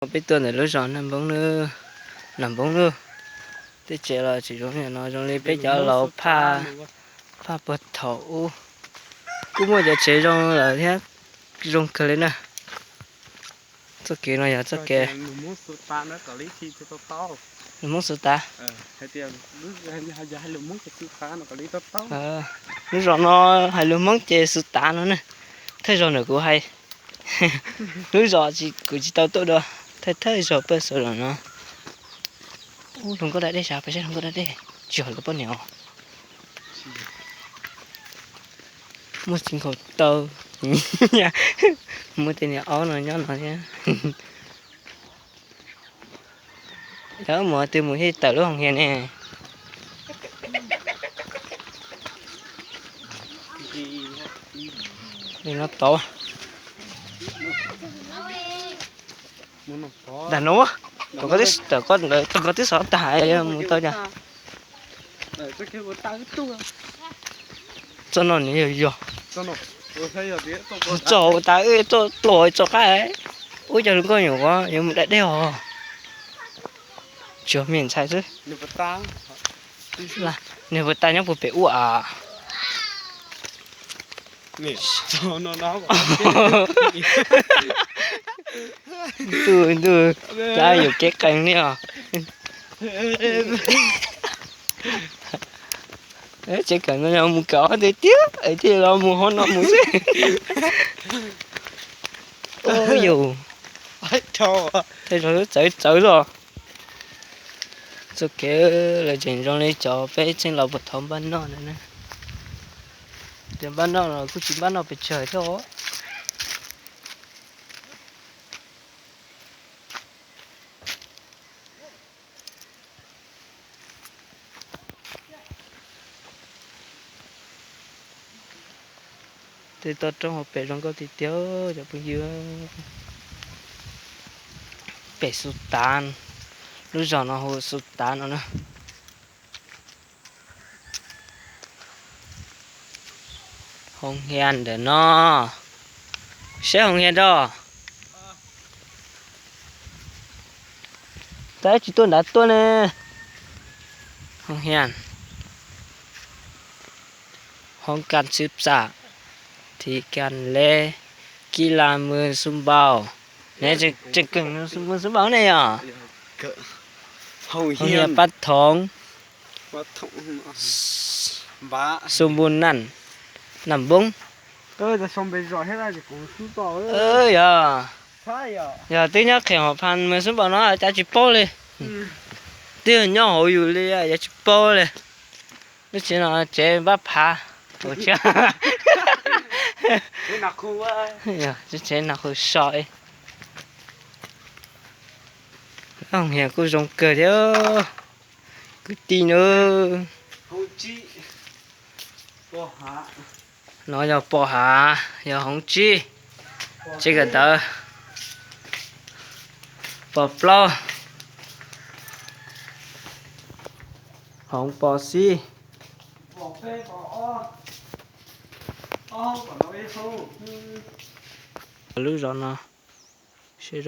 Peb tuaj ntawm lub zos Naj Npoob, Naj Npoob lub, tej tsev los tsis zoo li no, zoo li peb cov laus phaj puag thaum ub. Kuj muaj cov tsev zoo lawm thiab, zoo kawg li na. Txoj kev no yog txoj kev lus Hmoob xub tav. Lub zos no hais lus Hmoob ces xub tav no ne. Thawj zaug ntawm kuv hais, lub zos kuv tsis tau tuaj dua, thawj thawj zaug peb xub zos no. Ub, hluas nkauj da dej, sab peb saib hluas nkauj da dej, tsis yog lawv poj niam os. Muaj txiv nkhaus taw, muaj tej niag aub no nyob no thiab. Cov mus twg mus thiaj tawm lub Hoo Hias ne. Li no tod. Ntag no, tau koj twb xov tas mus tau cas. Txoj no nws yog yog. Txoj tas tuaj txoj qab, ub, cov hluas nkauj nyuam qhuav yuav mus da dej os. Tsuas me ntxhais xwb. Niag puas tas nyob puag pem ub as. Ntuj ntuj, cab yuam kev qees li os. Tsev kawm no yog mus kawm ob teg tiag es thiaj los mus hauv no mus xwb. Ub yus, tej zaum txawv txawv los. Txoj kev lawv tseem zoo li cov peb txheej laus puag thaum npaj noj ntawd na. Cov npaj noj los kuj tsis npaj noj pes tsawg thiab os. Tej toj roob hauv pem zoo nkauj tiag tiag cov phooj ywg. Pem Xu Tav, lub zos no hu Xu Tav no na. Hoo Hias ntawm no, saib Hoo Hias nrog. Tab tsis tuaj nrad tuaj ne. Hoo Hias, Hoo Kas Xwm Pxam, Thi Kas Le, Kis Las Mws Xub Npaus. Neb tseem kawm Mws Xub Npaus ne yom? Hoo Hias Pab Thoov, Xub Npus Naj, Naj Npoob. Yog, yog twb nyob qhia hauv pha Mws Xub Npaus no cas tsis paub li. Twb nyob hauv yus li cas tsis paub li. Lub tsev no tsev npab phav, tsev no qhov so. Hoo Hias kuj zoo kawg thiab, kwv tij na. No yog Pos Hav, yog Hoov Tsib, tsev kawm ntawv. Pos Plaub, Hoov Pos Xib. Lub zos no, seb